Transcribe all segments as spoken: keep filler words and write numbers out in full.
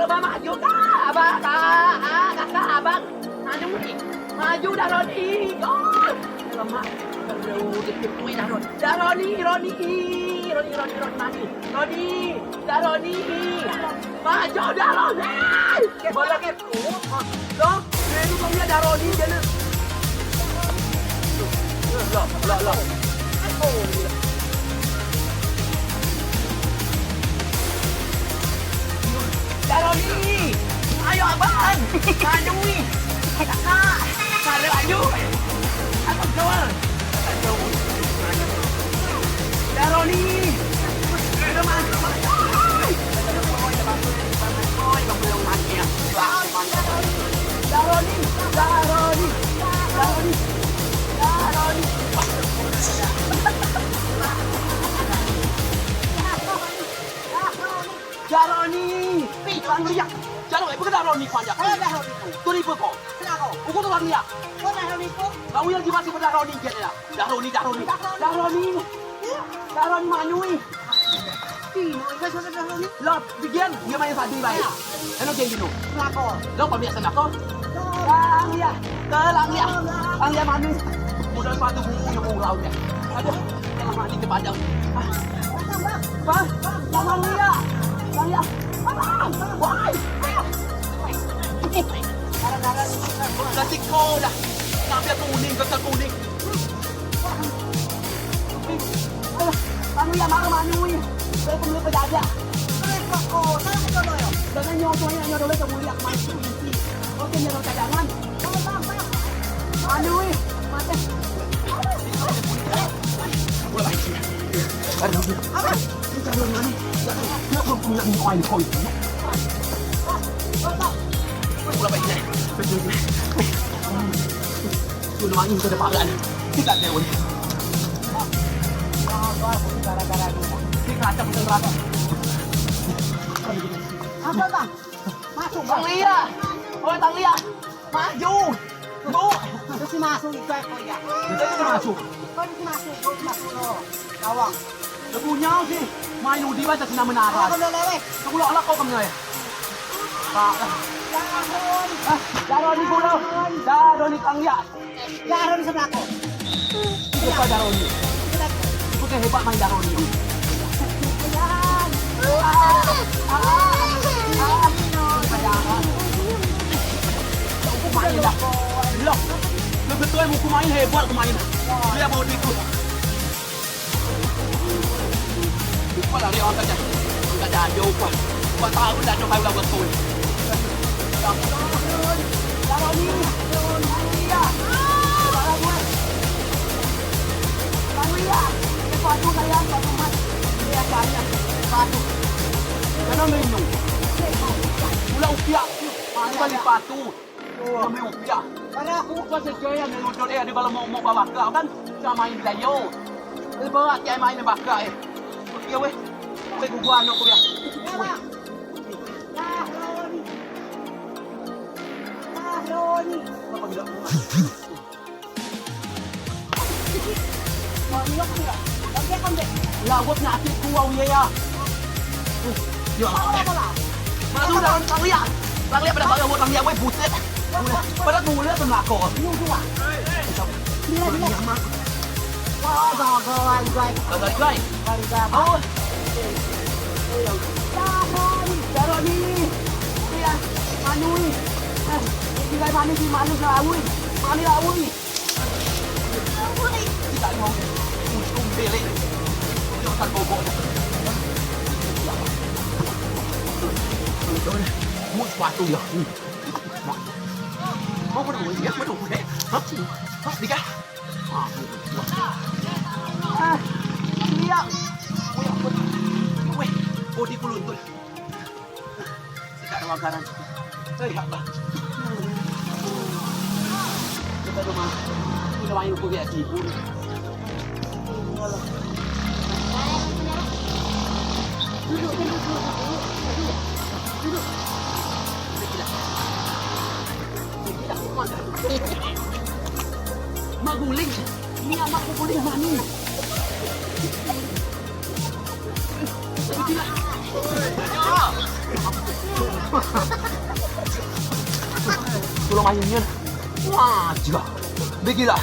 Abang, maju, Kak. Abang, Kak. Ah, Kakak, Abang. Maju, Roni. Maju, dah, Roni. Gol. Lemak. Aduh, dia kepui dah, Roni. Dah, Roni, Roni. Roni, Roni, Roni, maju. Roni. Dah, Roni. Maju, dah, Roni. Bola ke. Loh, dia tu kau lihat dah Roni dia ni. Loh, loh, loh. Oh, dia. Dah Roni. Ayo, abang. Maju ni. Kakak. Tarik laju. Aku gol. Daroni. Daroni. Daroni. Daroni. Daroni. Daroni. Daroni. Daroni. Daroni. Daroni. Daroni. Daroni. Daroni. Daroni. Daroni. Daroni. Daroni. Daroni manui. Lo, bikin, dia main sadi baik. Eno game dino. Lo, kau biasa nak kau? Lang ya. Ke lang ya. Lang ya manui. Modal sepatu bungu yang mau laut ya. Aduh, yang mati di padang. Ah. Bang, bang, lang ya. Lang ya. Bang, woi. Ganti kau dah. Ngambil kuning, kau kuning. Anu ya, malu manui. Saya pun lupa jaga. Saya kok, oh, saya kok dulu ya. Jangan nyodong ya, nyodong lagi mulia kemarin itu inti. Oke, nyodong cadangan. Manui, mati. Aduh, ini cadangan. Kenapa punya minum air kau itu? Pulang baik, ya. Betul, betul. Sudah main ke depan. Tidak ada, weh. Ini kacang betul, Bang. Apa, Bang? Masuk, Bang. Tang Lia. Oi, Tang Lia. Maju. Duduk. Terus masuk, ikut, ikut, ya. Terus masuk. Terus masuk, terus masuk, lo. Awang. Lebu nyau si main udi bae si namo Nara. Aku lewat. Aku lok lok kau kemana ya? Pak. Daroni. Ah, Daroni gula. Daroni Tang Lia. Daroni sebelah kau. Itu Pak Daroni. Itu kan hebat main Daroni. Ah, ah, ah, ah. Aku main dah. Loh. Lo betul, aku main hebat, aku main. Dia mau diikut. Upah lah dia angkat dah. Angkat dah dia upah. Upah tahu dah dia baru betul. Lawan ni. Lawan ni. Lawan ni. Lawan ni. Sepatu saya, sepatu mat. Dia saya. Sepatu. Jangan minum. Pula upiak. Mana balik sepatu? Kami upiah. Karena aku pas sesuai yang nonton, eh, ada kalau mau, mau bawa ke kan sama ini dah yo. Bawa ke main bakar, eh. Oke weh. Weh, gua anu aku ya. Apa gila? Lah, wot nyakit ku, wau, iya, ya. Ya Allah. Malu dah, Bang Lia. Bang Lia pada bagai wot, Bang Lia, weh, buset. Pada gula tu nak kau. Wah, gagal, guys. Gagal, guys. Gagal. Oh. Daroni. Iya. Manui. Eh, ini guys, manui si manui lawi. Manui lawi. Mau sepatu ya. Mau menunggu ya, menunggu deh. Hah? Hah? Tiga. Ah, iya. Weh, bodi kuluntur. Tidak ada makanan. Hei, apa? Kita rumah. Kita main rumput ya, sibuk. Duduk, duduk, duduk, duduk. Duduk. Duduk. Mak guling. Ini amak ku guling mani. Gila. Ayo nyen. Wah, jiga. Begi lah.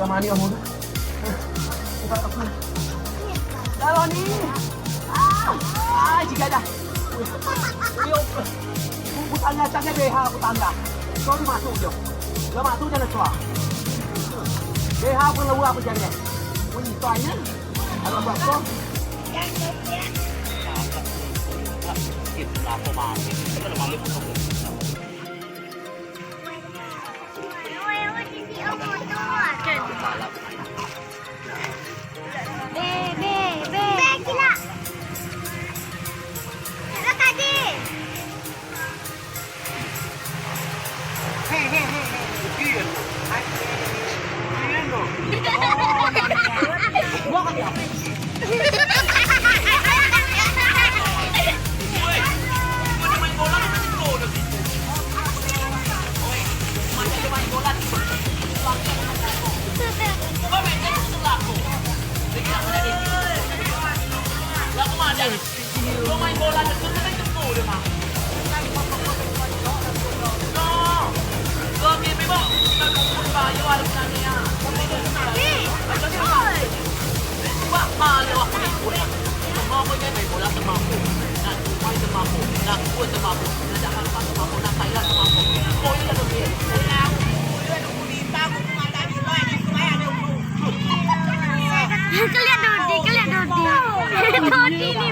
Sama ni kamu. Dah lah ni. Ah, ah, jiga dah. Yo. Bu-, butangga, tangga B H, butangga. Kau tu masuk je. Kau masuk je nak keluar. B H pun luar pun jadi. Pun itu aja. Kalau buat kau. Be, be, be. Be, gila. Gila tadi. He, he, he, he. Keliak Dodi, keliak Dodi. Dodi ni,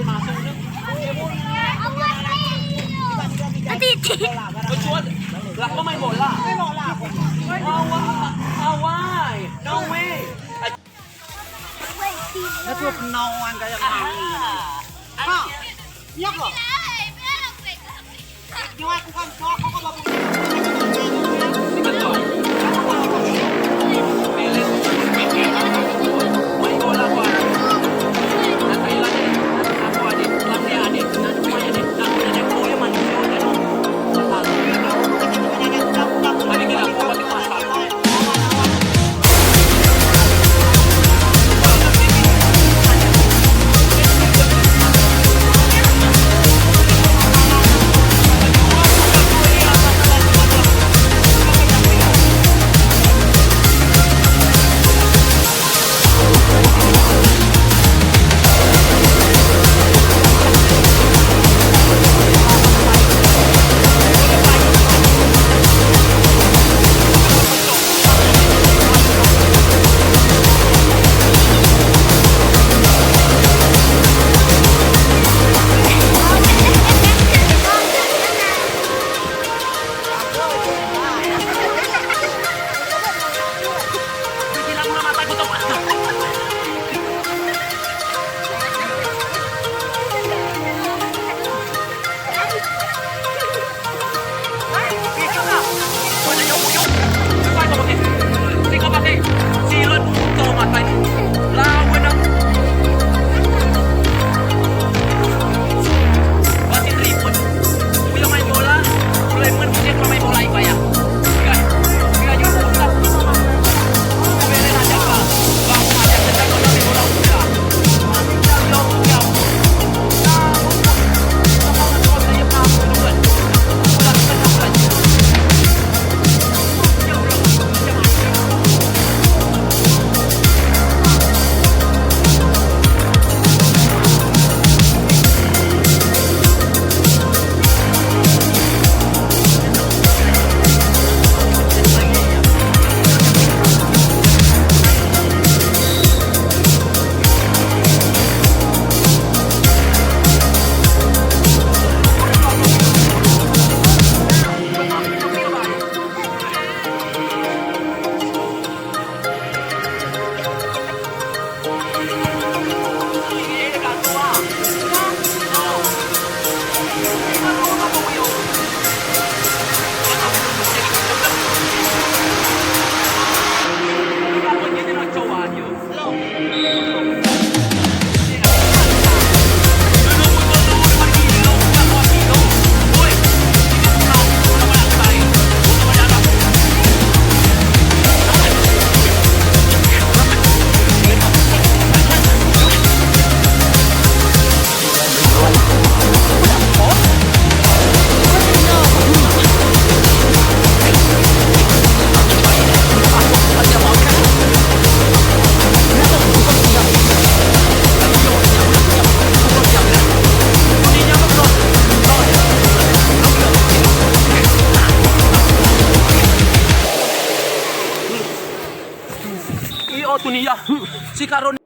Mak. Titik. Lah, kau main bola. Awai, awai. Nah, tu kena orang kayak mana? Ha, iya kok. Ni ya, si Karun